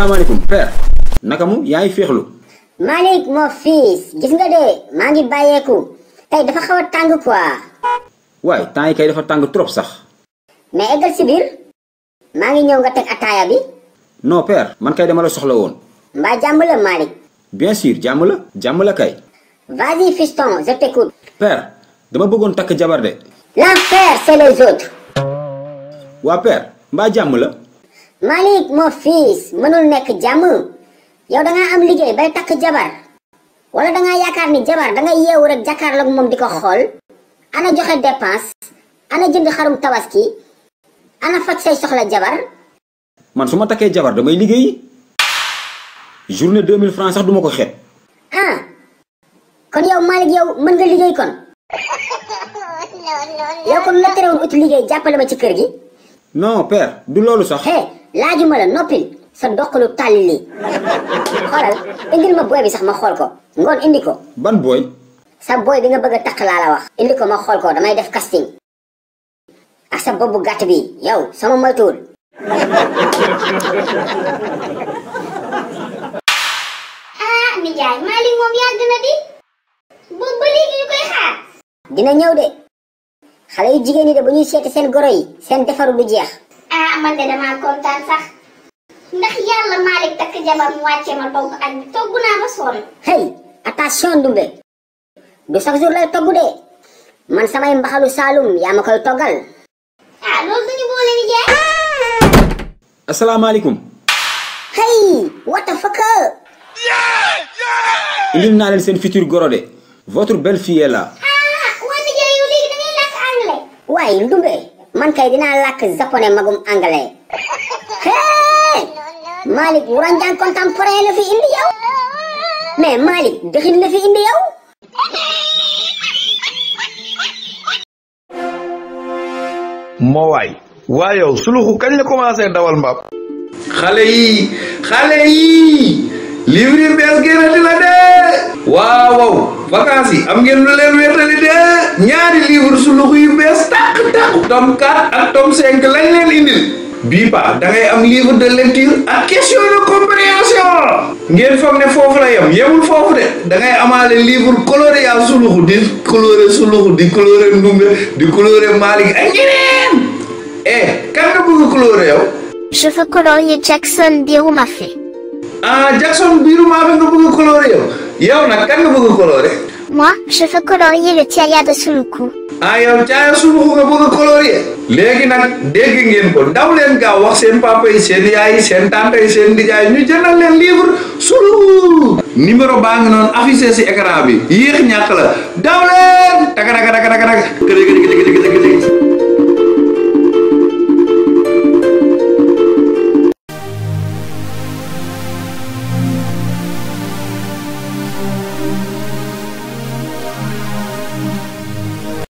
Assalamualaikum père nakamu yaay fexlu Malik mo fils gis nga de ma ngi bayeku tay dafa xawa tang quoi way tay kay dafa tang trop sax mais egal ci bir ma ngi ñew nga tek ataya bi non père man kay dama la soxla won mba jamm la Malik bien sûr jamm la kay vas-y fiston je t'écoute père dama bëggon tak jabar de l'enfer c'est les autres wa père mba jamm la Malik mo fils mënul nek jamm yow da nga am liggéey bay tak jabar wala da nga yaakar ni jabar da nga yew rek jakarlok mom diko xol ana joxe dépense ana jënd xarum tabaski ana faj say soxla jabar man suma takke jabar damay liggéey journée 2000 francs sax duma ko xet ah kon yow Malik yow mën nga liggéey kon yow kon la téréwul ut liggéey jappalé ma ci kër gi non père du lolu sax hé laajuma la nopil sa doxalu talli xolal indil ma boy bi sax ma xol ko ngon indi ko ban boy sa boy bi nga bëgg tak la la wax indi ko ma xol ko damay def casting ak sa bobu gatt bi yow sama moytul ah mi jaay Malik mom yag na di bo ba legi ñu koy xaar dina ñew de xalé yu jigéen ni de bu ñuy sété sen goro yi sen defaru du jeex ah man de dama kontaan sax ndax yalla Malik tak jabar mu wacce ma togg ak togguna ba son hey attention dumbe du chaque jour lay togg de man samay mbaxalu salum ya ma koy toggal ah lolou duñu bolé ni jaay assalamualaikum hey what the fuck indil na len sen futur goro de votre belle fille est là ah wani jaay yu legi da ngay lak anglais way dumbe man kay dina lak japonais magum anglais hey Malik wuranjang contemporain la fi indi yow mais Malik dexin la fi indi yow mo way wayo suluxu kañ la commencé dawal mbab xalé yi livre bes gënati la de waaw vacances yi am ngeen lu leen wétali de ñaari livre suluxu yu bes tak tome 4 ak tome 5 lañ leen indil bi pa da ngay am livre de lecture ak question de compréhension ngeen fogg ne fofu la yemul fofu de da ngay amale livre coloré ya suluxu di coloré ndumbe di coloré Malik ak ñeneen kan nga bëgg coloré yow je veux colorier Jackson Birumafé ah Jackson Birumafé nga bëgg coloré yow nak kan nga bëgg coloré moi je veux colorier le Tiaya de Suluku ah yow Tiaya Suluku nga bëgg coloré légui nak dégg ngeen ko daw leen gaaw wax seen papa yi seen yaay yi seen tante yi seen ndijaay ñu jëndal leen livre Suluku numéro baa ngi non affiché ci écran bi yéex ñak la daw leen taka